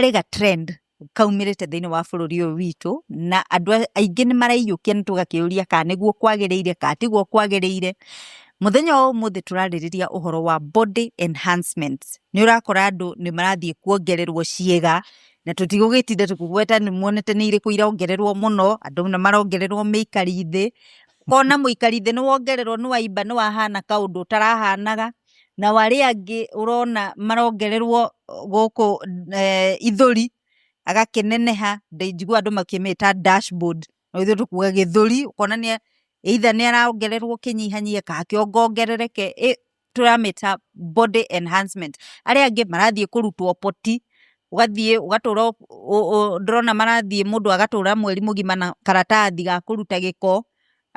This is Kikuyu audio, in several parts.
Harĩ ga trend kaumĩrĩte thĩinĩ wa bũrũri ũyũ witũ na andũ aingĩ nĩ maraiyũkia na tũgakĩũria kana nĩguo kwagĩrĩire kana tiguo kwagĩrĩire. Mũthenya wa ũmũthĩ tũrarĩrĩria ũhoro wa body enhancement. Nĩ ũrakora andũ nĩ marathiĩ kuongererwo ciĩga na tũtigũgĩtinda tũkĩgweta nĩ muonete nĩ irĩkũ irongererwo mũno, andũ nĩ marongererwo mĩikari thĩ, ũkona mũikari thĩ nĩ wongererwo nĩ waimba nĩ wahana kaũndũ ũtarahanaga, nao arĩa angĩ ũrona marongererwo gũkũ ithũri, agakĩneneha, njiguaga andũ makĩmĩta dashboard, no ithuĩ tũkuga gĩthũri, ũkona nĩ either nĩ arongererwo kĩnyihanyihie kana kĩongo ongerereke, tũramĩta body enhancement. Arĩa angĩ marathiĩ kũrutwo poti, ũgathiĩ ũgatũra, ndĩrona marathiĩ mũndũ agatũra mweri mũgima na karatathi ga kũruta gĩko,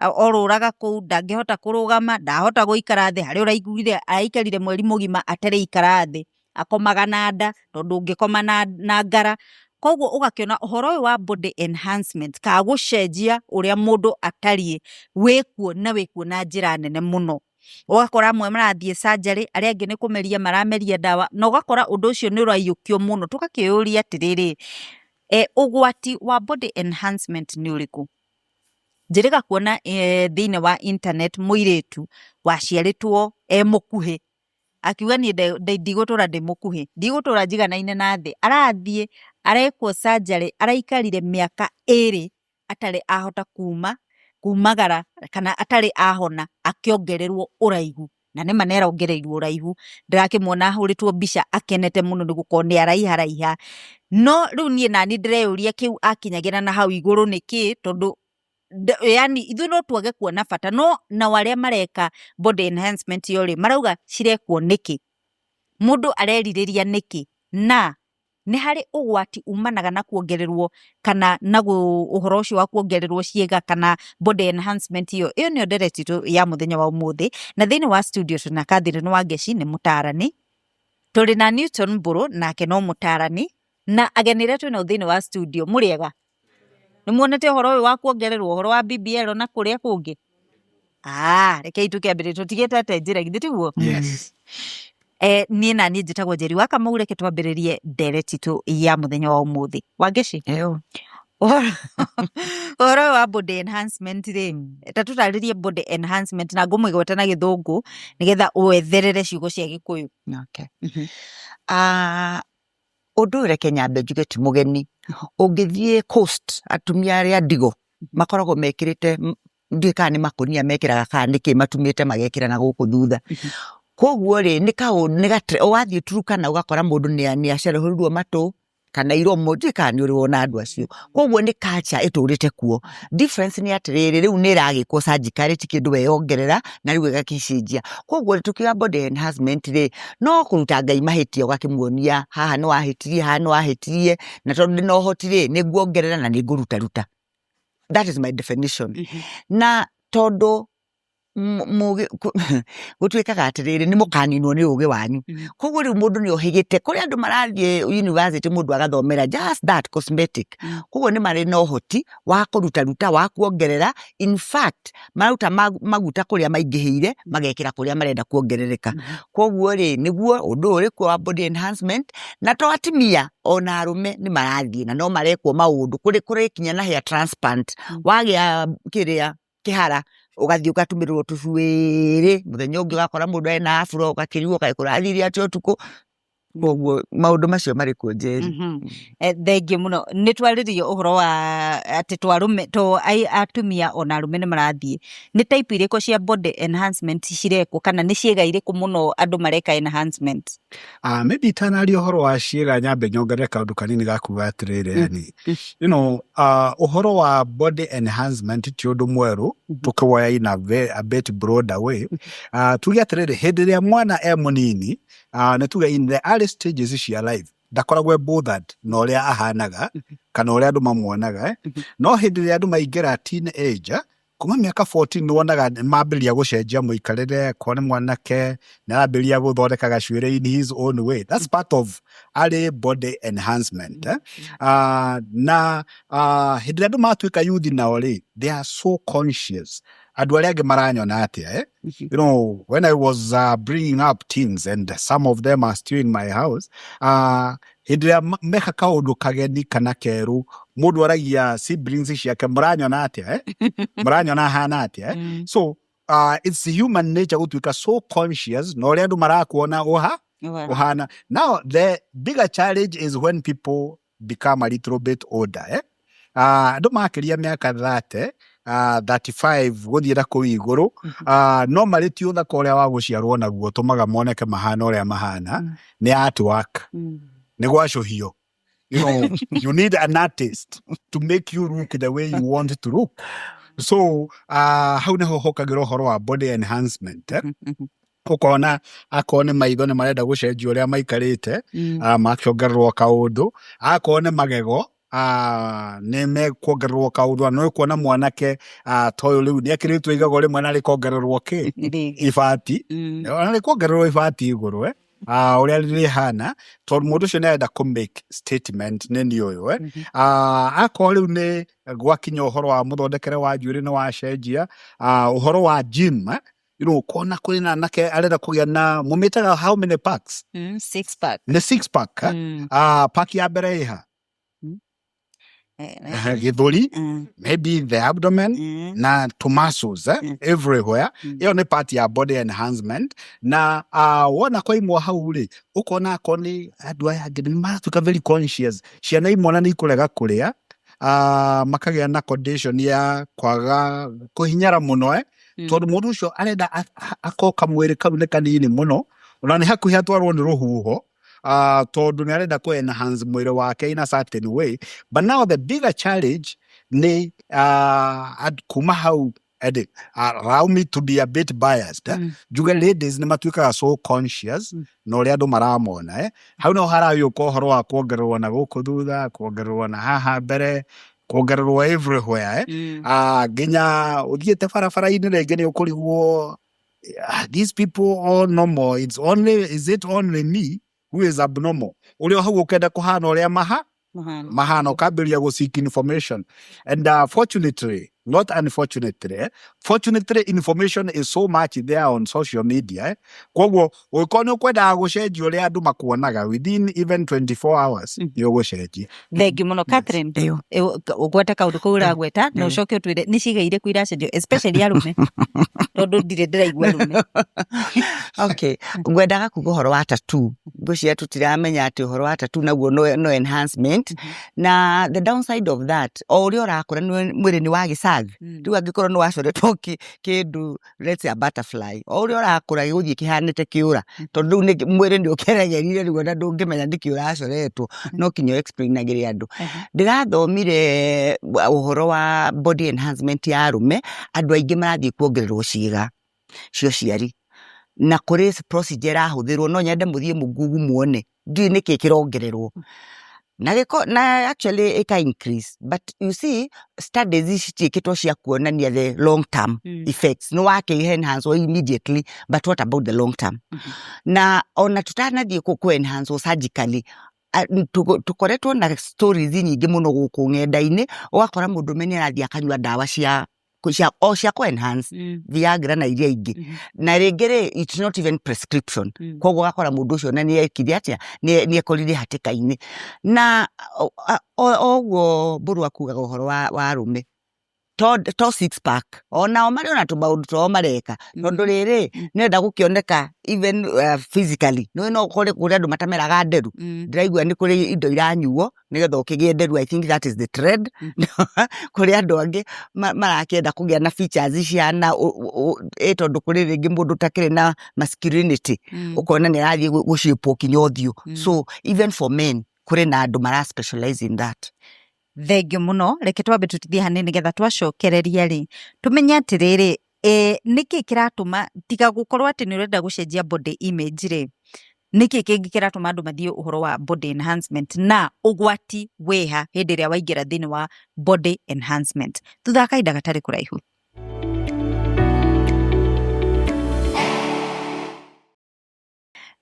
orũraga kũu, ndangĩhota kũrũgama, ndahota gũikara thĩ, harĩa ũraiguire araikarire mweri mũgima atarĩ thĩ, akomaga na nda, tondũ ũngĩkoma na ngara. Koguo ũgakĩona ũhoro ũyũ wa body enhancement kana gũcenjia ũrĩa mũndũ atariĩ wĩkuo na wĩkuo na njĩra nene mũno. Ũgakora amwe marathiĩ surgery, arĩa angĩ nĩ kũmeria marameria ndawa, na ũgakora ũndũ ũcio nĩ ũraiyũkio mũno. Tũgakĩyũria atĩrĩrĩ, ũgwati wa body enhancement nĩ ũrĩkũ? Njĩrĩga kuona thĩinĩ wa internet mũirĩtu waciarĩtwo e mũkuhĩ, akiuga niĩ ndigũtũra ndĩ mũkuhĩ, ndigũtũra njiganaine na thĩ, arathiĩ arekwo surgery, araikarire mĩaka 2 atarĩ ahota kumagara kana atarĩ ahona, akĩongererwo ũraihu, na nĩma nĩ arongereirwo ũraihu, ndĩrakĩmuona ahũrĩtwo mbica akenete mũno nĩ gũkorwo nĩ araiharaiha. No rĩu niĩ nani ndĩreyũria kĩu akinyagĩra na hau igũrũ nĩkĩ, tondũ yani ithuĩ no twage kuona bata, no nao arĩa mareka body enhancement ĩyo rĩ, marauga cirekwo nĩkĩ, mũndũ arerirĩria nĩkĩ, na nĩ harĩ ũgwati umanaga na kuongererwo kana na ũhoro ũcio wa kuongererwo ciĩga kana body enhancement ĩyo. Ĩyo nĩyo ndereti itũ ya mũthenya wa ũmũthĩ, na thĩinĩ wa studio tũna Catherine Wangeci nĩ mũtaarani, tũrĩ na Newton Mbũrũ nake no mũtaarani, na ageni arĩa twĩnao thĩinĩ wa studio. Mũrĩega? Nĩ muonete ũhoro ũyũ wa kuongererwo ũhoro wa BBL na kũrĩa kũngĩ? Ah, rekei tũkĩambĩrĩrie tũtigĩtete njĩra, githĩ tiguo? Yes. Niĩ na niĩ njĩtagwo Njeri wa Kamau, reke twambĩrĩrie ndereti itũ ya mũthenya wa ũmũthĩ. Wangeci, Eyo. ũhoro ũyũ wa body enhancement rĩ, ta tũtarĩrie body enhancement na ngũmĩgweta na Gĩthũngũ nĩgetha wetherere ciugo cia Gĩkũyũ. Okay. Ah, ũndũ ũyũ reke nyambe njuge ti mũgeni. Ũngĩthiĩ coast, atumia arĩa ndigo makoragwo mekĩrĩte, ndiũĩ kana nĩ makũnia mekĩraga kana nĩkĩ matumĩte magekĩra na gũkũ thutha. Koguo rĩ, nĩ kaũndũ, nĩ wathiĩ Turkana ũgakora mũndũ nĩ acerehũrirwo matũ kana iromo, ndiũĩ kana nĩ ũrĩ wona andũ acio. Koguo nĩ culture ĩtũrĩte kuo. Difference nĩ atĩrĩrĩ, rĩu nĩ ĩragĩkwo surgically, ti kĩndũ weyongerera na rĩu ĩgagĩcenjia. Koguo tũkiuga body enhancement rĩ, no kũruta Ngai mahĩtia ũgakĩmuonia haha nĩ wahĩtirie, haha nĩ wahĩtirie, na tondũ ndĩna ũhoti rĩ, nĩ nguongerera na nĩ ngũrutaruta. That is my definition. Na tondũ gũtuĩkaga atĩrĩrĩ, nĩ mũkaninwo nĩ ũgĩ wanyu. Koguo rĩu mũndũ nĩ ohĩgĩte, kũrĩ andũ marathiĩ university mũndũ agathomera just that cosmetic. Koguo nĩ marĩ na ũhoti wa kũrutaruta, wa kuongerera, in fact maruta maguta kũrĩa maingĩhĩire, magekĩra kũrĩa marenda kuongerereka. Koguo rĩ, nĩguo ũndũ ũyũ ũrĩ kuo wa body enhancement, na to atumia, ona arũme nĩ marathiĩ na no marekwo maũndũ, kũrĩ kũrĩ kinya na hair transplant, wagĩa kĩrĩa kĩhara, ũgathiĩ ũgatumĩrĩrwo tũcuĩrĩ, mũthenya ũngĩ ũgakora mũndũ ena afro, ũgakĩrigwo kaĩ kũrathire atĩa ũtukũ. Koguo maũndũ macio marĩ kuo, Njeri. Thengiũ mũno. Nĩ twarĩrie ũhoro wa atĩ to arũme to atumia, ona arũme nĩ marathiĩ. Nĩ type irĩkũ cia body enhancement cirekwo kana nĩ ciĩga irĩkũ mũno andũ mareka enhancement? Maybe itanaria ũhoro wa ciĩga, nyambe nyongerere kaũndũ kanini ga kuga atĩrĩrĩ, yani, ũhoro wa body enhancement ti ũndũ mwerũ, tũkĩwoya in a bit broader way. Tuge atĩrĩrĩ, hĩndĩ ĩrĩa mwana e mũnini, nĩ tuge in the early stages cia life, ndakoragwo e bothered na ũrĩa ahanaga kana ũrĩa andũ mamuonaga, eh. No hĩndĩ ĩrĩa andũ maingĩra teenager, kuma mĩaka 14, nĩ wonaga nĩ mambĩrĩria gũcenjia mũikarĩre. Korwo nĩ mwanake, nĩ arambĩrĩria gũthondeka gacuĩrĩ in his own way. That's part of arĩ body enhancement, eh? Na hĩndĩ ĩrĩa andũ matuĩka youth nao rĩ, they are so conscious, andũ arĩa angĩ maranyona atĩa, eh? When I was bringing up teens, and some of them are still in my house. Hĩndĩ ĩrĩa meka kaũndũ kageni kana kerũ, mũndũ aragia siblings ciake, mũranyona atĩa, eh? Mũranyona hana atĩa, eh? So it's human nature gũtuĩka so conscious na ũrĩa andũ marakuona ũha ũhana. Now the bigger challenge is when people become a little bit older, eh? Andũ makĩria mĩaka 30, 35 gũthiĩ na kũu igũrũ, no marĩ ti ũthaka ũrĩa wa gũciarwo naguo ũtũmaga moneke mahana ũrĩa mahana. Nĩ artwork, nĩ gwacũhio. You need an artist to make you look the way you want to look. So hau nĩho hokagĩra ũhoro wa body enhancement, eh? Ũkona akorwo nĩ maitho nĩ marenda gũcenjia ũrĩa maikarĩte, makĩongererwo kaũndũ, akorwo nĩ magego, nĩ mekuongererwo kaũndũ. Na nĩ ũkuona mwanake ta ũyũ rĩu nĩ ekĩrĩtwo igego rĩmwe na rĩkongererwo kĩ ibati, ona rĩkuongererwo ibati igũrũ, eh? Ũrĩa rĩhana, tondũ mũndũ ũcio nĩ arenda kũ make statement, nĩ niĩ ũyũ, eh? Akorwo rĩu nĩ gwakinya ũhoro wa mũthondekere wa njuĩrĩ nĩ wacenjia, ũhoro wa gym, eh? Kona kũrĩ na anake arenda kũgĩa na mũmĩtaga how many packs? Six pack. Nĩ six pack, eh? Pack ya mbere ĩha? Gĩthũri, maybe the abdomen na to muscles, eh? Everywhere. Ĩyo nĩ part ya body enhancement. Na wona kwaimwo hau rĩ, ũkona akorwo nĩ andũ aya angĩ nĩ maratuĩka very conscious, ciana imwe ona nĩ ikũrega kũrĩa, makagĩa na condition ya kwaga kũhinyara mũno, eh? Tondũ mũndũ ũcio arenda akorwo kamwĩrĩ kau nĩ kanini mũno, ona nĩ hakuhĩ atwarwo nĩ rũhuho, tondũ nĩ arenda kũ enhance mwĩrĩ wake in a certain way. But now the bigger challenge nĩ kuma hau, Eddie, allow me to be a bit biased, eh? Njuge ladies nĩ matuĩkaga so conscious na ũrĩa andũ maramona, eh? Hau no haragĩũka ũhoro wa kuongererwo na gũkũ thutha, kuongererwo na haha mbere, kuongererwo everywhere, eh? Nginya ũthiĩte barabara-inĩ rĩngĩ nĩ ũkũrigwo, "Ah, these people all normal? It's only is it only me who is abnormal?" Ũrĩa hau ũkenda kũhana ũrĩa maha mahana, ũkambĩrĩria gũ seek information. And fortunately, not unfortunately, eh? Fortunately, information is so much there on social media, eh? Koguo ũngĩkorwo nĩ ũkwendaga gũcenjia ũrĩa andũ makuonaga, within even 24 hours nĩ ũgũcenjia. Thengiũ mũno, Catherine. Ĩyo. Ũgwete kaũndũ kau ũragweta na ũcoke ũtwĩre nĩ ciĩga irĩkũ iracenjio, especially arũme, tondũ ndirĩ ndĩraigua arũme. Okay, ngwendaga kuga ũhoro wa tattoo. Ngwĩciria tũtiramenya atĩ ũhoro wa tattoo naguo no enhancement, na the downside of that, o ũrĩa ũrakũra mwĩrĩ nĩ wagĩcag. Rĩu angĩkorwo nĩ wacoretwo kĩndũ, let's say a butterfly, o ũrĩa ũrakũra gĩgũthiĩ kĩhanĩte kĩũra, tondũ rĩu mwĩrĩ nĩ ũkĩregerire, rĩu ona ndũngĩmenya nĩkĩ ũracoretwo, no kinya explainagĩre andũ. Ndĩrathomire ũhoro wa body enhancement ya arũme, andũ aingĩ marathiĩ kuongererwo ciĩga cia ũciari, na kũrĩ procedure ĩrahũthĩrwo. No nyende mũthiĩ mũgugu muone, ndiũĩ nĩkĩ kĩrongererwo na gĩko na actually ĩka increase. But you see, studies ici citiĩkĩtwo cia kuonania the long term effects. Nĩ wakĩ enhance immediately, but what about the long term? Na ona tũtanathiĩ kũ enhance surgically, tũkoretwo na stories nyingĩ mũno gũkũ ng'enda-inĩ, ũgakora mũndũrũme nĩ arathiĩ akanyua ndawa cia kũ enhance, Viagra na iria ingĩ, na rĩngĩ rĩ, it's not even prescription. Koguo ũgakora mũndũ ũcio na nĩ ekire atĩa, nĩ ekorire hatĩka-inĩ. Na o ũguo Mbũrũ akugaga ũhoro wa arũme, to six pack, onao marĩ ona tũmaũndũ twao mareka, tondũ rĩrĩ nĩrenda gũkĩoneka even physically. Nĩũĩ no ũkore kũrĩ andũ matameraga nderu. Ndĩraigua nĩ kũrĩ indo iranyuo nĩgetha ũkĩgĩe nderu. I think that is the trend. Kũrĩ andũ angĩ marakĩenda kũgĩa na features cihana ĩ, tondũ kũrĩ rĩngĩ mũndũ ũtakĩrĩ na masculinity, ũkona nĩ arathiĩ gũcĩpwo kinya ũthiũ. So even for men kũrĩ na andũ mara specialize in that. Thengiũ mũno. Reke twambe tũtithie hanini nĩgetha twacokereria rĩ, tũmenye atĩrĩrĩ, nĩkĩ kĩratũma, tiga gũkorwo atĩ nĩ ũrenda gũcenjia body image rĩ, nĩkĩ kĩngĩ kĩratũma andũ mathiĩ ũhoro wa body enhancement, na ũgwati wĩha hĩndĩ ĩrĩa waingĩra thĩinĩ wa body enhancement? Thutha wa kahinda gatarĩ kũraihu.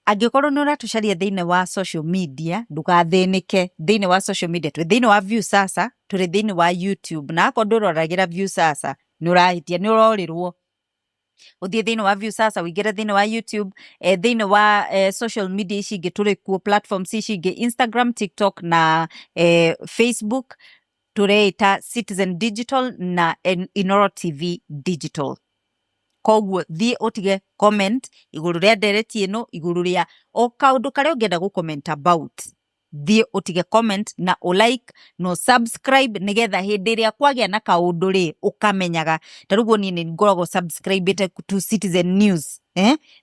Angĩkorwo nĩ ũratũcaria thĩinĩ wa social media, ndũgathĩnĩke. Thĩinĩ wa social media twĩ thĩinĩ wa Viusasa, tũrĩ thĩinĩ wa YouTube, na akorwo ndũroragĩra Viusasa, nĩ ũrahĩtia, nĩ ũrorĩrwo. Ũthiĩ thĩinĩ wa Viusasa, ũingĩre thĩinĩ wa YouTube, thĩinĩ wa social media ici ingĩ tũrĩ kuo, platforms ici ingĩ, Instagram, TikTok na Facebook, tũreĩta Citizen Digital na Inoro TV Digital. Koguo thiĩ ũtige comment igũrũ rĩa ndereti ĩno, igũrũ rĩa o kaũndũ karĩa ũngĩenda gũ comment about, thiĩ ũtige comment na ũ like na ũ subscribe, nĩgetha hĩndĩ ĩrĩa kwagĩa na kaũndũ rĩ, ũkamenyaga. Ta rĩu niĩ nĩ ngoragwo subscribĩte to Citizen News,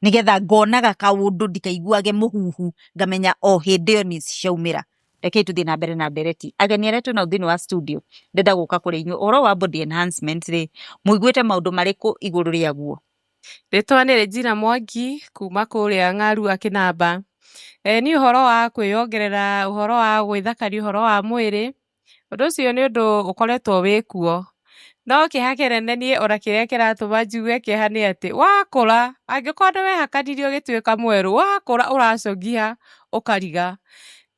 nĩgetha ngonaga kaũndũ ndikaiguage mũhuhu, ngamenya o hĩndĩ ĩyo news ciaumĩra. Rekei tũthiĩ na mbere na ndereti. Ageni arĩa twĩnao thĩinĩ wa studio, ndĩrenda gũka kũrĩ inyuĩ. Ũhoro wa body enhancement rĩ, mũiguĩte maũndũ marĩkũ igũrũ rĩaguo? Rĩtwa nĩ Regina Mwangi kuma kũrĩa Ng'arua Kĩnamba. Niĩ ũhoro wa kwĩyongerera, ũhoro wa gwĩthakaria, ũhoro wa mwĩrĩ, ũndũ ũcio nĩ ũndũ ũkoretwo wĩkuo. No kĩeha kĩnene niĩ ona kĩrĩa kĩratũma njigue kĩeha nĩ atĩ wakũra, angĩkorwo nĩ wehakanirie ũgĩtuĩka mwerũ, wakũra ũracogia ũkariga.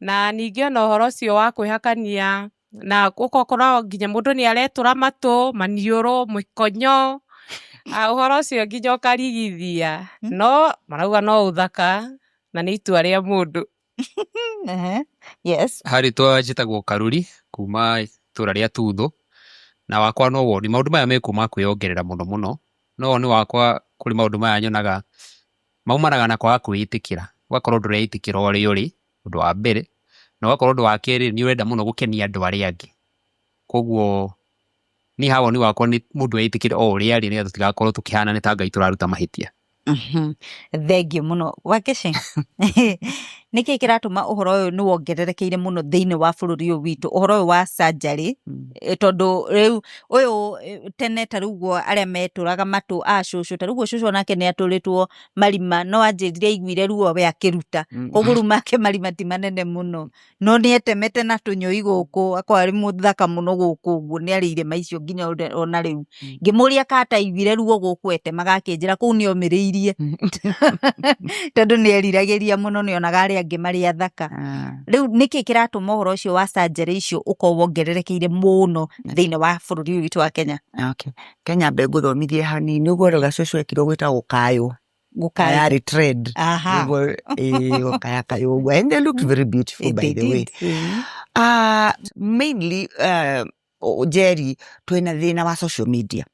Na ningĩ ona ũhoro ũcio wa kwĩhakania na ũgakora nginya mũndũ nĩ aretũra matũ, maniũrũ, mĩkonyo, ũhoro ũcio nginya ũkarigithia. No marauga no ũthaka na nĩ itua rĩa mũndũ. Yes. Harĩtwa njĩtagwo Karuri kuma itũra rĩa Tuthũ, na wakwa no woni maũndũ maya mekuo ma kwĩyongerera mũno mũno, no woni wakwa kũrĩ maũndũ maya nyonaga maumanaga na kwaga kwĩĩtĩkĩra, ũgakorwo ndũreĩtĩkĩra ũrĩa ũrĩ, ũndũ wa mbere, na ũgakorwo ũndũ wa kerĩ nĩ ũrenda mũno gũkenia andũ arĩa angĩ, koguo niĩ haha woni wakwa nĩ mũndũ eĩtĩkĩre o ũrĩa arĩ nĩgetha tũtigakorwo tũkĩhana nĩ ta Ngai tũraruta mahĩtia. Thengiũ mũno Wakĩci. Nĩkĩ kĩratũma ũhoro ũyũ nĩ wongererekeire mũno thĩinĩ wa bũrũri ũyũ witũ, ũhoro ũyũ wa surgery, tondũ rĩu ũyũ tene ta rĩu ũguo arĩa metũraga matũ a cũcũ, ta rĩu ũguo cũcũ onake nĩ atũrĩtwo marima, no anjĩrire aiguire ruo we akĩruta, koguo rĩu make marima ti manene mũno, no nĩ etemete na tũnyũi gũkũ, akorwo arĩ mũthaka mũno gũkũ ũguo, nĩ arĩire maicio nginya ona rĩu. Ngĩmũria ka ataiguire ruo gũkũ etemaga, akĩnjĩra kũu nĩ omĩrĩirie tondũ nĩ eriragĩria mũno, nĩ onaga arĩa angĩ marĩ athaka. Rĩu nĩkĩ kĩratũma ũhoro ũcio wa surgery icio ũkorwo wongererekeire mũno thĩinĩ wa bũrũri ũyũ witũ wa Kenya? Okay. Kenya mbe ngũthomithie hanini ũguo rũga cũcũ ekirwo gwĩtagwo gũkaywo. Gũkaya. Yarĩ trend. Aha. Nĩguo, gũkaya kayũ ũguo. And they looked very beautiful by They the way. did. Mainly Njeri, twĩna thĩna wa social media.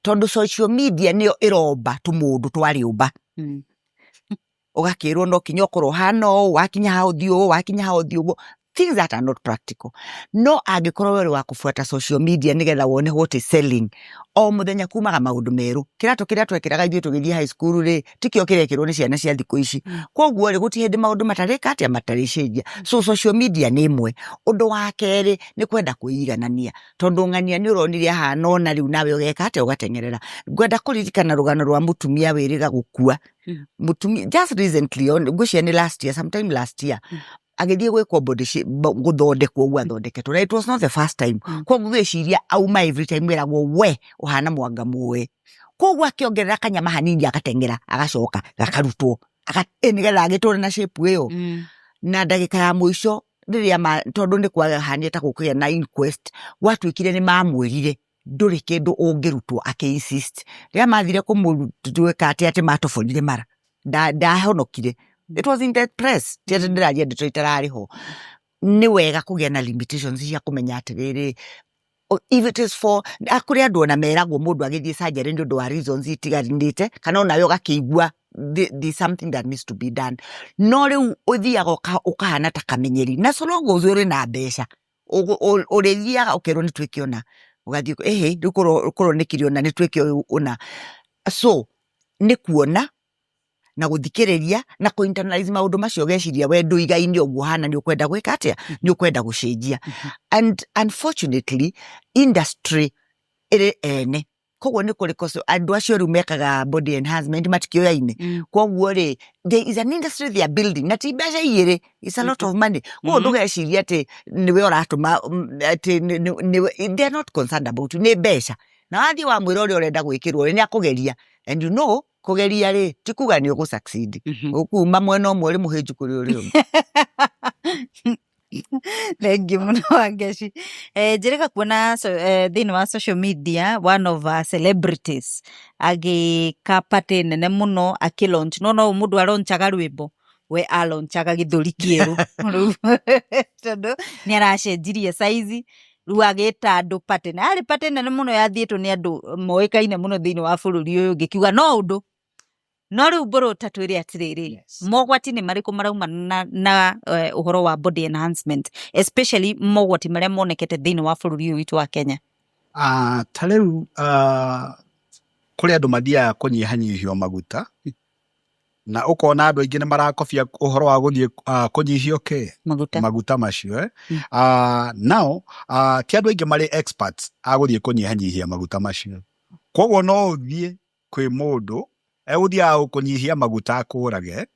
Tondũ social media nĩyo ĩromba tũmũndũ twa rĩũmba. Ũgakĩrwo no kinya ũkorwo ũhana ũũ, wakinya haha ũthiĩ ũũ, wakinya haha ũthiĩ ũguo. Things that are not practical. No angĩkorwo we ũrĩ wa kũbuata social media nĩgetha wone what is selling, o mũthenya kumaga maũndũ merũ. Kĩratũ kĩrĩa twekĩraga ithuĩ tũgĩthiĩ high school rĩ, tikĩo kĩrekĩrwo nĩ ciana cia thikũ ici. Koguo rĩ, gũtirĩ hĩndĩ maũndũ matarĩka atĩa, matarĩcenjia. So social media nĩ ĩmwe. Ũndũ wa kerĩ nĩ kwenda kwĩiganania, tondũ ng'ania nĩ ũronire ahana ũna, rĩu nawe ũgeka atĩa, ũgateng'erera. Ngwenda kũririkana rũgano rwa mũtumia wĩrĩga gũkua. Mũtumia just recently, ngwĩciria nĩ last year, sometime last year, agĩthiĩ gwĩkwo body shape, gũthondekwo ũguo athondeketwo, na it was not the first time. Koguo ngwĩciria auma every time eragwo we ũhana mwanga mũĩ, koguo akĩongerera kanyama hanini agateng'era agacoka gakarutwo, nĩgetha agĩtũre na shape ĩyo. Na ndagĩka ya mũico rĩrĩa tondũ nĩ kwahanire ta gũkĩgĩa na inquest, gwatuĩkire nĩ mamwĩrire ndũrĩ kĩndũ ũngĩrutwo, akĩ insist. Rĩrĩa mathire kũmũtuĩka atĩ matoborire mara, ndahonokire. It was in the press, ti atĩ ndĩraria ndeto itararĩ ho. Nĩ wega kũgĩa na limitations cia kũmenya atĩrĩrĩ, if it is for kũrĩ andũ ona meragwo mũndũ agĩthiĩ surgery nĩ ũndũ wa reasons itiganĩte, kana onawe ũgakĩigua there's something that needs to be done. No rĩu ũthiaga ũkahana ta kamenyeri, na so long as ũrĩ na mbeca ũrĩthiaga ũkerwo nĩ twĩke ũna, ũgathiĩ ĩhĩ rĩu kũrwo nĩ kiri ũna, nĩ twĩke ũyũ ũna. So nĩ kuona na gũthikĩrĩria na kũ internalize maũndũ macio, ũgeciria we ndũigaine ũguo ũhana, nĩ ũkwenda gwĩka atĩa, nĩ ũkwenda gũcenjia. And unfortunately industry ĩrĩ ene, koguo nĩ kũrĩ andũ acio rĩu mekaga body enhancement matikĩoyaine. Koguo rĩ, there is an industry they are building, na ti mbeca igĩrĩ, it's a lot of money. Koguo ndũgeciria atĩ nĩwe ũratũma, atĩ nĩwe, they are not concerned about you, nĩ mbeca. Na wathiĩ wamwĩra ũrĩa ũrenda gwĩkĩrwo rĩ, nĩ akũgeria, and you know kũgeria rĩ ti kuga nĩ ũgũ succeed. Ũkuma mwena ũmwe ũrĩ mũhĩnju kũrĩ ũrĩa ũngĩ. Thengiũ mũno Wangeci. Njĩrĩga kuona thĩinĩ wa social media one of our celebrities agĩka party nene mũno akĩ launch. No no mũndũ aronchaga rwĩmbo, we alonchaga gĩthũri kĩerũ rĩu tondũ nĩ aracenjirie size, rĩu agĩta andũ party, na yarĩ party nene mũno yathiĩtwo nĩ andũ moĩkaine mũno thĩinĩ wa bũrũri ũyũ, ngĩkiuga no ũndũ. No rĩu mbũrũ ta twĩre atĩrĩrĩ, mogwati nĩ marĩkũ maraumana na ũhoro wa body enhancement, especially mogwati marĩa monekete thĩinĩ wa bũrũri ũyũ witũ wa Kenya? Ta rĩu kũrĩ andũ mathiaga kũnyihanyihio maguta, na ũkona andũ aingĩ nĩ marakobia ũhoro wa gũthiĩ kũnyihio kĩ? Maguta. Maguta macio, eh? Nao ti andũ aingĩ marĩ experts a gũthiĩ kũnyihanyihia maguta macio. Koguo no ũthiĩ kwĩ mũndũ egũthiaga gũkũnyihia maguta akũrage,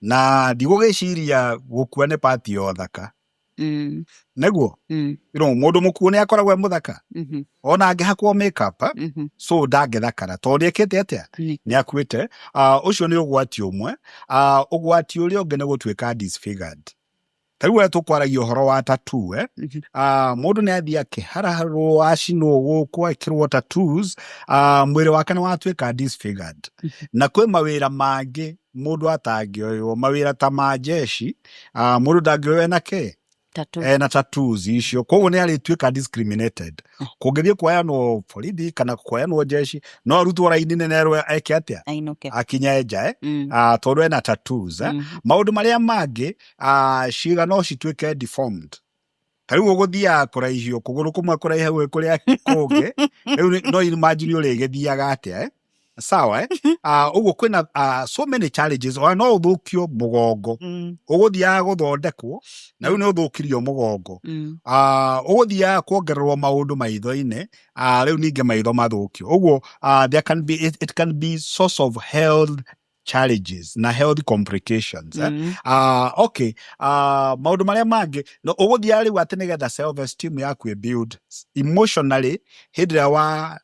na ndigũgĩciria gũkua nĩ pati ya ũthaka. Nĩguo? Mũndũ mũkuũ nĩ akoragwo e mũthaka. Ona angĩhakwo makeup, so ndangĩthakara tondũ nĩ ekĩte atĩa? Nĩ akuĩte. Ũcio nĩ ũgwati ũmwe. Ũgwati ũrĩa ũngĩ nĩ gũtuĩka disfigured. Ta rĩu ũrĩa tũkwaragia ũhoro wa tattoo, eh? Mũndũ nĩ athiĩ akĩharaharwo, acinwo gũkũ, ekĩrwo tattoos, mwĩrĩ wake nĩ watuĩka disfigured. Na kwĩ mawĩra mangĩ mũndũ atangĩoywo, mawĩra ta ma jeshi, mũndũ ndangĩoywo ena kĩ? Tattoo. Ena tattoos icio. Koguo nĩ arĩtuĩka discriminated. Kũngĩthiĩ kuoyanwo borithi kana kuoyanwo jeshi, no arutwo raini nene erwo eke atĩa? Ainũke. Akinye nja, eh? Tondũ ena tattoos, eh? Maũndũ marĩa mangĩ, ciĩga no cituĩke deformed. Ta rĩu ũgũthiaga kũraihio kũgũrũ kũmwe kũraihe gwĩ kũrĩa kũngĩ, rĩu no imagine ũrĩgĩthiaga atĩa, eh? Sawa, eh? Ũguo kwĩna so many challenges. Ona no ũthũkio mũgongo. Ũgũthiaga gũthondekwo na rĩu nĩ ũthũkirio mũgongo. Ũgũthiaga kuongererwo maũndũ maitho-inĩ, rĩu ningĩ maitho mathũkio. Ũguo there can be, it can be source of health challenges na health complications, eh? Okay, maũndũ marĩa mangĩ no ũgũthiaga rĩu atĩ nĩgetha self esteem yaku ĩ build emotionally, hĩndĩ ĩrĩa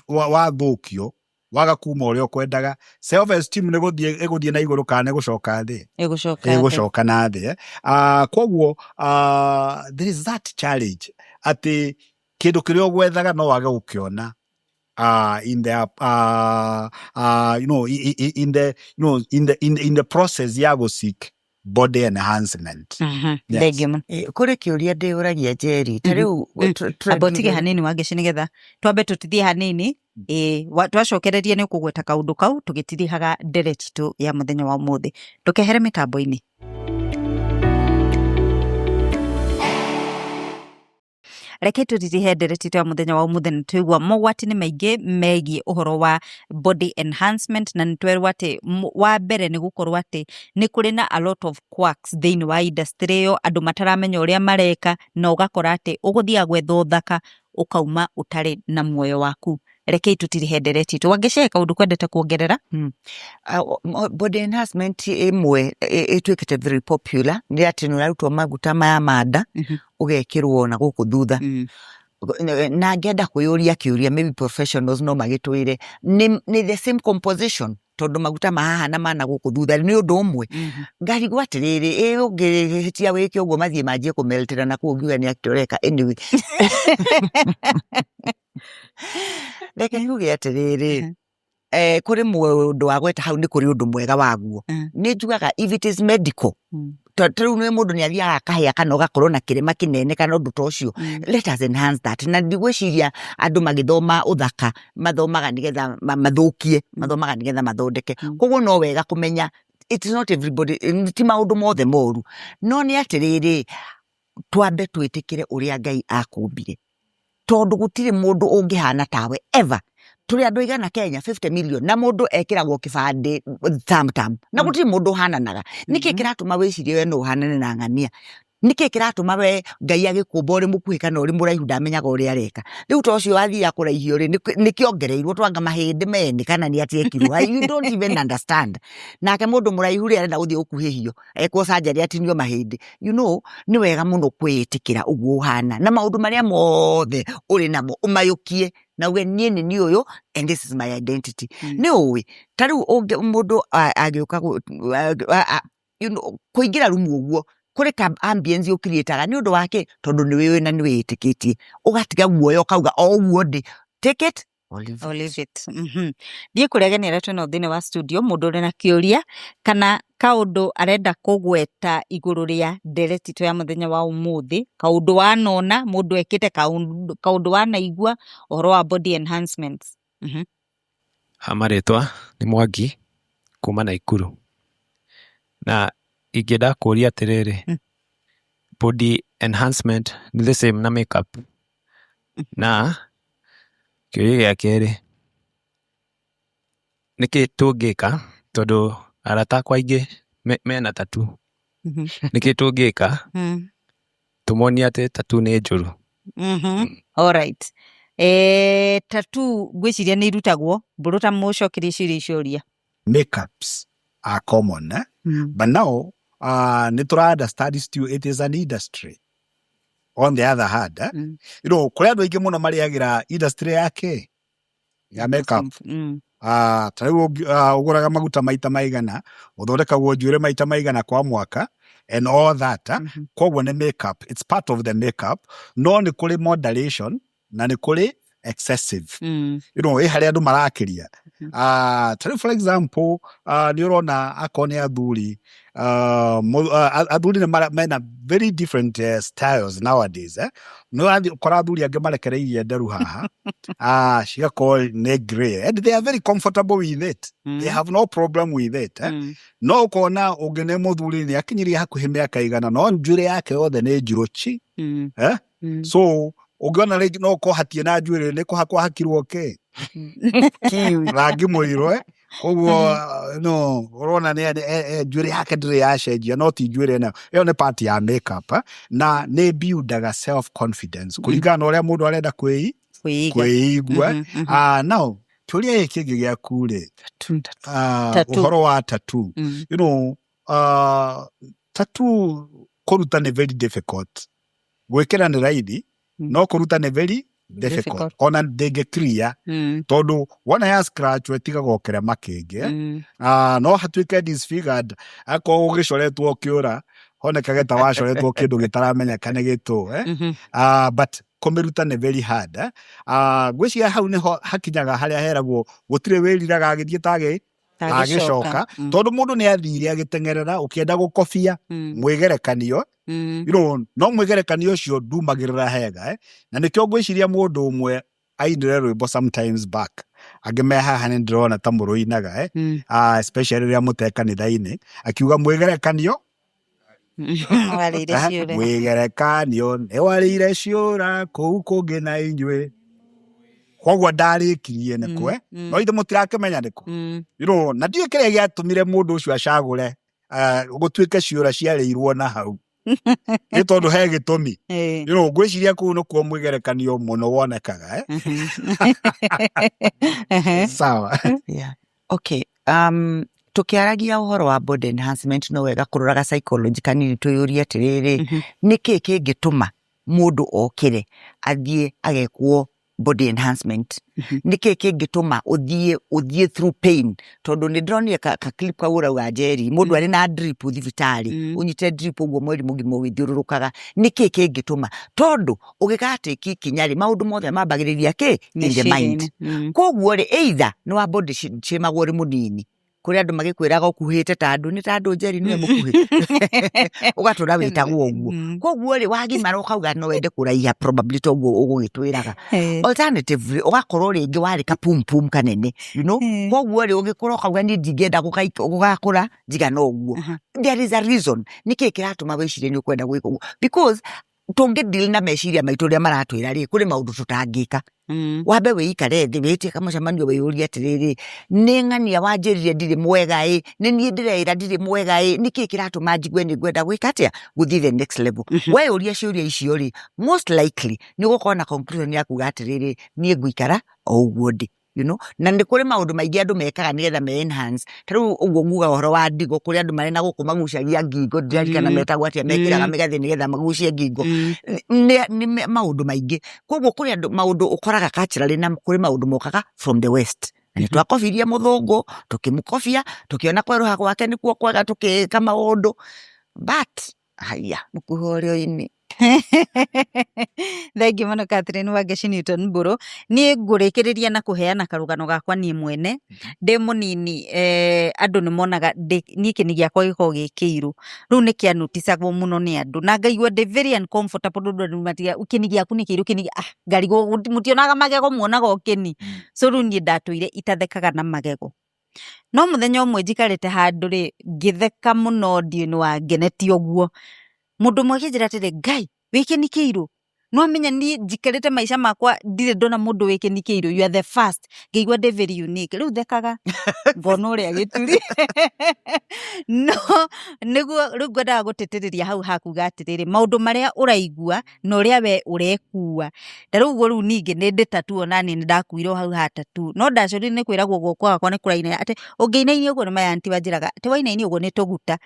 wathũkio waga kuma ũrĩa ũkwendaga, self esteem nĩ gũthiĩ ĩgũthiĩ na igũrũ kana nĩ gũcoka thĩ? Ĩgũcoka thĩ. Ĩgũcoka na thĩ, eh? Koguo there is that challenge atĩ kĩndũ kĩrĩa ũgwethaga no wage gũkĩona in the you know in the you know in the in the process ya gũ seek body enhancement. Yes. Thengiũ mũno. Kũrĩ kĩũria ndĩũragia Njeri ta rĩu Amba ũtige hanini Wangeci nĩgetha twambe tũtithie hanini, ĩĩ, twacokereria nĩ ũkũgweta kaũndũ kau tũgĩtirihaga ndereti itũ ya mũthenya wa ũmũthĩ. Ndũkehere mĩtambo-inĩ. Reke tũririhe ndereti itũ ya mũthenya wa ũmũthĩ, na twaigua mogwati nĩ maingĩ megiĩ ũhoro wa body enhancement, na nĩ twerwo atĩ wa mbere nĩ gũkorwo atĩ nĩ kũrĩ na a lot of quacks thĩinĩ wa industry ĩyo, andũ mataramenya ũrĩa mareka, na ũgakora atĩ ũgũthiaga gwetha ũthaka ũkauma ũtarĩ na muoyo waku. Rekei tũtirihe ndereti itũ. Wangeci, kaũndũ kwendete kuongerera? Body enhancement ĩmwe ĩtuĩkĩte very popular nĩ atĩ nĩ ũrarutwo maguta maya ma nda, ũgekĩrwo na gũkũ thutha. Na ngenda kwĩyũria kĩũria, maybe professionals no magĩtwĩre, nĩ the same composition, tondũ maguta ma haha na ma na gũkũ thutha nĩ ũndũ ũmwe. Ngarigwo atĩrĩrĩ, ĩ ũngĩhĩtia wĩke ũguo mathiĩ manjie kũmeltĩra na kũu ngiuga nĩ atĩa ũreka. Anyway, reke njuge atĩrĩrĩ, kũrĩ mũndũ wagweta hau, nĩ kũrĩ ũndũ mwega waguo. Nĩ njugaga if it is medical, ta rĩu nĩ mũndũ nĩ athiaga akahĩa kana ũgakorwo na kĩrema kĩnene kana ũndũ ta ũcio, let us enhance that. Na ndigwĩciria andũ magĩthoma ũthaka mathomaga nĩgetha mathũkie, mathomaga nĩgetha mathondeke. Koguo no wega kũmenya it is not everybody, ti maũndũ mothe moru, no nĩ atĩrĩrĩ, twambe twĩtĩkĩre ũrĩa Ngai akũmbire, tondũ gũtirĩ mũndũ ũngĩhana tawe ever. Tũrĩ andũ aigana Kenya? 50 million, na mũndũ ekĩragwo kĩbandĩ tam tam, na gũtirĩ mũndũ ũhananaga. Nĩkĩ kĩratũma wĩcirie we no ũhanane na ng'ania? Nĩkĩ kĩratũma we Ngai agĩkũmba ũrĩ mũkuhĩ kana ũrĩ mũraihu ndamenyaga ũrĩa areka? Rĩu ta ũcio wathiaga kũraihio rĩ, nĩkĩongereirwo twanga mahĩndĩ mene kana nĩ atĩ ekirwo? You don't even understand. Nake mũndũ mũraihu rĩ, arenda gũthiĩ gũkuhĩhio, ekwo surgery atinio mahĩndĩ. Nĩ wega mũno kwĩĩtĩkĩra ũguo ũhana na maũndũ marĩa mothe ũrĩ namo ũmayũkie na uge, "Niĩ nĩ niĩ ũyũ and this is my identity." Nĩ ũĩ ta rĩu mũndũ agĩũka kũingĩra rumu ũguo. Kũrĩ ka ambience ũkiriĩtaga nĩ ũndũ wa kĩ? Tondũ nĩ wĩũĩ na nĩ wĩĩtĩkĩtie. Ũgatiga guoya ũkauga o ũguo ndĩ, take it or leave it. Or leave it. Thiĩ kũrĩ ageni arĩa twĩnao thĩinĩ wa studio, mũndũ ũrĩ na kĩũria kana kaũndũ arenda kũgweta igũrũ rĩa ndereti itũ ya mũthenya wa ũmũthĩ, kaũndũ wanona mũndũ ekĩte, kaũndũ wanaigua ũhoro wa body enhancements. Ha marĩtwa nĩ Mwangi kuma Naikuru. Na ingĩenda kũria atĩrĩrĩ, body enhancement nĩ the same na makeup? Na kĩũria gĩa kerĩ, nĩkĩ tũngĩka tondũ arata akwa aingĩ mena tattoo, nĩkĩ tũngĩka tũmonie atĩ tattoo nĩ njũru? Alright. Tattoo ngwĩciria nĩ irutagwo mbũrũ ta mũcokerie ciũria icio ũria. Makeups are common, eh? But now nĩ tũra understand still it is an industry on the other hand, eh? Kũrĩ andũ aingĩ mũno marĩagĩra industry yake ya makeup. Ta rĩu ũgũraga maguta maita maigana, ũthondekagwo njuĩrĩ maita maigana kwa mwaka and all that, eh? Koguo nĩ makeup, it's part of the makeup, no nĩ kũrĩ moderation na nĩ kũrĩ excessive. Ĩ harĩa andũ marakĩria. Ta rĩu for example, nĩ ũrona akorwo nĩ athuri, athuri nĩ mena very different styles nowadays, eh? Nĩ ũrathiĩ ũkora athuri angĩ marekereirie nderu haha, cigakorwo nĩ grey, and they are very comfortable with it. They have no problem with it, eh? No ũkona ũngĩ nĩ mũthuri nĩ akinyirie hakuhĩ mĩaka 100, no njuĩrĩ yake yothe nĩ njirũ chi, eh? So ũngĩona rĩngĩ no ũkorwo hatirĩ na njuĩrĩ, nĩ kũhakwo hakirwo kĩ rangi mũirũ, eh? Koguo no ũrona nĩ njuĩrĩ yake ndĩrĩ yacenjia, no ti njuĩrĩ ĩno, ĩyo nĩ part ya makeup, eh? Na nĩ buildaga self confidence kũringana na ũrĩa mũndũ arenda Kwĩiga. kwĩigua. Now kĩũria gĩkĩ kĩngĩ gĩaku rĩ, Tattoo. ũhoro wa tattoo. Tattoo kũruta nĩ very difficult, gwĩkĩra nĩ raithi, no kũruta nĩ very difficult. Difficult. Ona ndĩngĩ clear tondũ wona ya scratch ĩtigaga kĩrema kĩngĩ, eh? No hatuĩke disfigured, akorwo ũgĩcoretwo kĩũra honekage ta wacoretwo kĩndũ gĩtaramenyeka nĩ gĩtũ, eh? But kũmĩruta nĩ very hard, eh? Ngwĩciria hau nĩho hakinyaga harĩa heragwo gũtirĩ wĩriraga agĩthiĩ ta agĩcoka, tondũ mũndũ nĩ athire agĩteng'erera ũkĩenda gũkobia mwĩgerekanio, no mwĩgerekanio ũcio ndumagĩrĩra hega, eh? Na nĩkĩo ngwĩciria mũndũ ũmwe ainire rwĩmbo sometimes back, angĩ me haha nĩ ndĩrona ta mũrũinaga, eh? Especially rĩrĩa mũte kanitha-inĩ, akiuga mwĩgerekanio Warĩire ciũra. Mwĩgerekanio nĩ warĩire ciũra kũu kũngĩ na inyuĩ, koguo ndarĩkirie nĩ kwe, no ithe mũtirakĩmenya nĩkũ. Na ndiũĩ kĩrĩa gĩatũmire mũndũ ũcio acagũre gũtuĩke ciũra ciarĩirwo na hau, nĩ tondũ he gĩtũmi. Ngwĩciria kũu nĩkuo mwĩgerekanio mũno wonekaga, eh? Sawa. Yeah. Okay. Tukiaragia ũhoro wa body enhancement, no wega kũroraga psychology kanini, twĩyũrie atĩrĩrĩ, nĩkĩ kĩngĩtũma mũndũ okĩre athiĩ agekwo body enhancement? Nĩkĩ kĩngĩtũma ũthiĩ through pain? Tondũ nĩ ndĩronire ka clip kau ũrauga Njeri, mũndũ arĩ na drip thibitarĩ, ũnyite drip ũguo mweri mũgima ũgĩthiũrũrũkaga. Nĩkĩ kĩngĩtũma? Tondũ ũgĩgatĩki ikinya rĩ, maũndũ mothe mambagĩrĩria kĩ in the mind. Koguo rĩ, either nĩ wa body shamagwo ũrĩ mũnini, kũrĩ andũ magĩkwĩraga ũkuhĩte ta andũ nĩ ta andũ, Njeri nĩwe mũkuhĩ, ũgatũra wĩtagwo ũguo. Koguo rĩ, wagimara ũkauga no wende kũraiha, probably toguo ũgũgĩtwĩraga. Alternatively, ũgakorwo rĩngĩ warĩ kapumpum kanene, koguo rĩ, ũgĩkũra ũkauga niĩ ndingĩenda gũgakũra njigana ũguo. There is a reason nĩkĩ kĩratũma wĩcirie nĩ ũkwenda gwĩka ũguo, because tũngĩ deal na meciria maitũ ũrĩa maratwĩra rĩ, kũrĩ maũndũ tũtangĩka. Wambe wĩikare thĩ, wĩtie kamũcemanio, wĩyũrie atĩrĩrĩ, nĩ ng'ania wanjĩrire ndirĩ mwega ĩ, nĩ niĩ ndĩreĩra ndirĩ mwega ĩ, nĩkĩ kĩratũma njigue nĩ ngwenda gwĩka atĩa, gũthiĩ the next level? Weyũria ciũria icio rĩ, most likely nĩ ũgũkorwo na conclusion ya kuga atĩrĩrĩ, niĩ ngũikara o ũguo ndĩ. Na nĩ kũrĩ maũndũ maingĩ andũ mekaga nĩgetha me enhance. Ta rĩu ũguo nguga ũhoro wa ndigo, kũrĩ andũ marĩ na gũkũ magucagia ngingo, ndirarikana metagwo atĩa, mekĩraga mĩgathĩ nĩgetha magucie ngingo. Nĩ maũndũ maingĩ. Koguo kũrĩ andũ maũndũ ũkoraga culturally, na kũrĩ maũndũ mokaga from the west. Na nĩ twakobirie mũthũngũ, tũkĩmũkobia, tũkĩona kwerũha gwake nĩkuo kwega, tũkĩka maũndũ. But Haya, mũkuha ũrĩa ũini. Thengiũ mũno Catherine Wangeci Newton Mbũrũ. Niĩ ngũrĩkĩrĩria na kũheana karũgano gakwa niĩ mwene. Ndĩ mũnini andũ nĩ monaga niĩ kĩni gĩakwa gĩkoragwo gĩ kĩirũ. Rĩu nĩ kĩanuticagwo mũno nĩ andũ na ngaigua ndĩ very uncomfortable tondũ andũ matiga kĩni gĩaku nĩ kĩirũ kĩni ah ngarigwo mũtionaga magego muonaga o kĩni. So rĩu niĩ ndatũire itathekaga na magego. No mũthenya ũmwe njikarĩte handũ rĩ, ngĩtheka mũno ndiũĩ nĩ wangenetie ũguo. Mũndũ ũmwe akĩnjĩra atĩrĩ, Ngai, wĩ kĩni kĩirũ? Nĩwamenya niĩ njikarĩte maica makwa ndirĩ ndona mũndũ wĩ kĩni kĩirũ, you are the first. Ngĩigua ndĩ very unique. Rĩu thekaga ngona ũrĩa gĩturi. No nĩguo rĩu ngwendaga gũtĩtĩrĩria hau hakuga atĩrĩrĩ, maũndũ marĩa ũraigua na ũrĩa we ũrekua. Ta rĩu ũguo rĩu ningĩ nĩ ndĩ tattoo ona niĩ nĩ ndakuirwo hau ha tattoo. No ndacorire nĩ kwĩragwo guoko gwakwa nĩ kũrainaina atĩ ũngĩinainia ũguo nĩ my auntie wanjĩraga atĩ wainainia ũguo nĩ tũguta.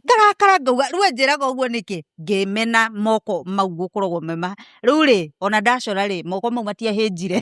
Ngarakara ngauga rĩu anjĩraga ũguo nĩkĩ? Ngĩmena moko mau gũkoragwo me ma rĩu rĩ ona ndacora rĩ moko mau matiahĩnjire.